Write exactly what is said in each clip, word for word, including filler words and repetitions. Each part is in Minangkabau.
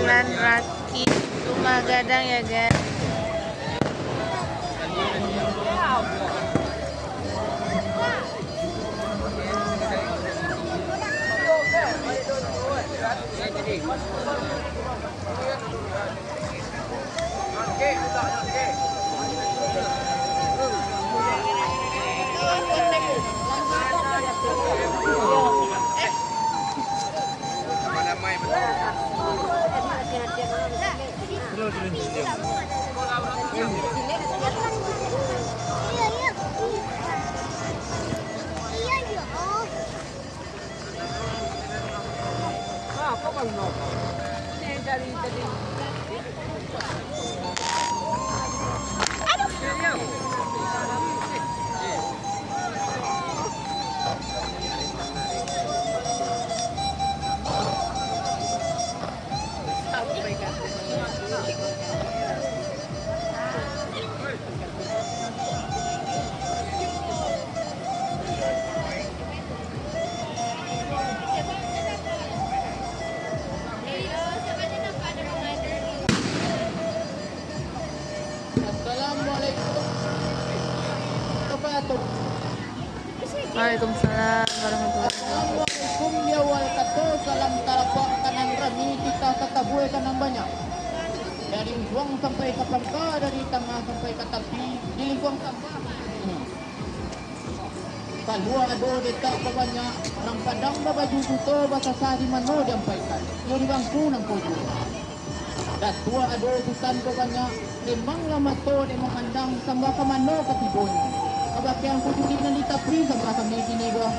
Jalan Rakit, Rumah Gadang ya, guys. Assalamualaikum warahmatullahi wabarakatuh. Waalaikumsalam warahmatullahi wabarakatuh. Assalamualaikum, di awal kato, salam tarapak ka nan rami, titah ka tabuai ka nan banyak. Dari ujuang sampai ka pangka, dari tangah sampai ka tapi, di lingkuang tambah. Kalua ado detak babanyak, urang Padang babaju buto, basasah di mano diampaikan, iyo di bangku nangko juo. Datuak ado utusan babanyak, memanglah mato dek mamandang, sambah ka mano ka tibonyo. Ka bakeh angku duduak nan di tapi, sambah kami kini ko.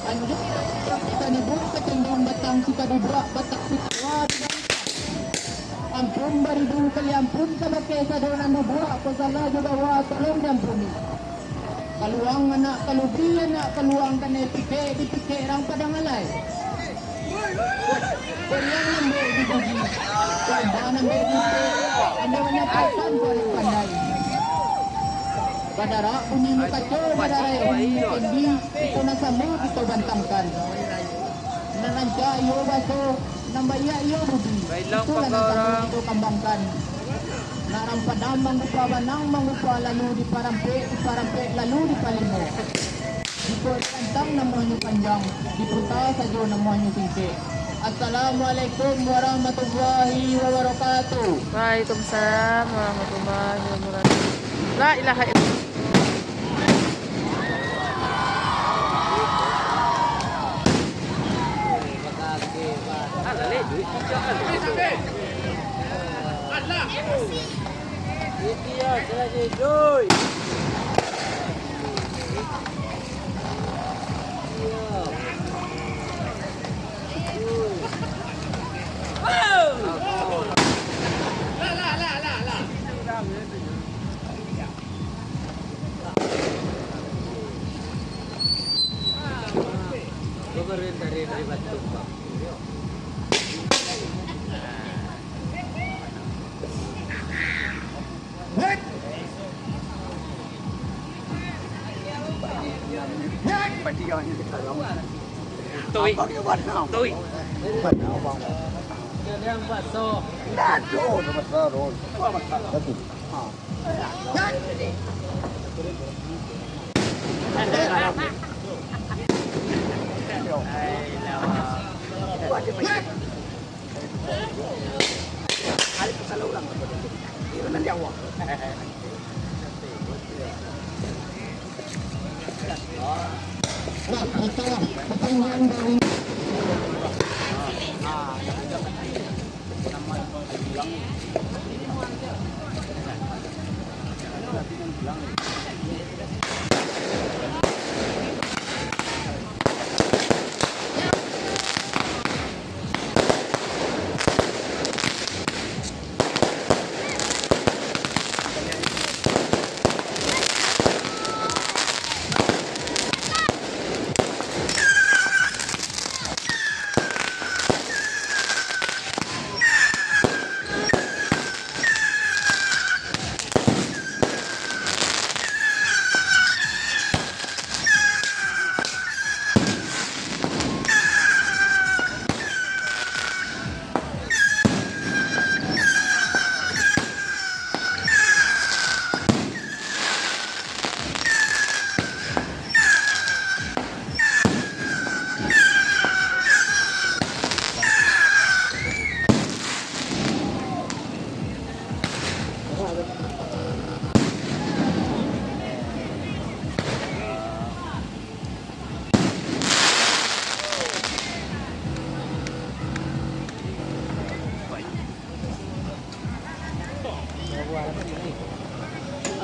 Anjuik ka tibun, ka tendang batang, suka duduak batak suka. Ampun baribu kali ampun, ka bakeh sado nan duduak, ko salah jo bawa, tolong diampuni. Kaluang anak kalubi, anak kaluang kanai pikek, dipikek urang Padang alai. Bariang lambek dipuji, lambek lambek dipek, ambo manyampaikan buah pandai. Badarak bunyi mukaco, badarak bunyi kendi, itu nan samo kito bantangkan. Nan rancak iyo baso, nan baiak iyo budi, itulah nan samo kito kambangkan. Nak urang Padang mangupah banang, mangupah lalu diparampek, diparampek lalu dipalimo. Jikok dirantang namuahnyo panjang, diputa sajo namuahnyo singkek. Assalamualaikum warahmatullahi wabarakatuh. Waalaikumsalam warahmatullahi wabarakatuh. La ilaha illallah. Toi. Toi.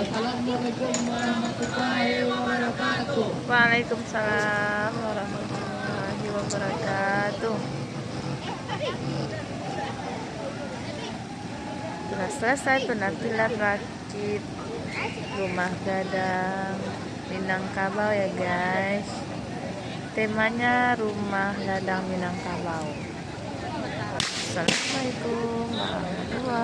Assalamualaikum warahmatullahi wabarakatuh. Waalaikumsalam warahmatullahi wabarakatuh. Sudah selesai tu, nah, pilar rakit rumah gadang Minangkabau, ya, guys. Temanya rumah gadang Minangkabau. Assalamualaikum warahmatullahi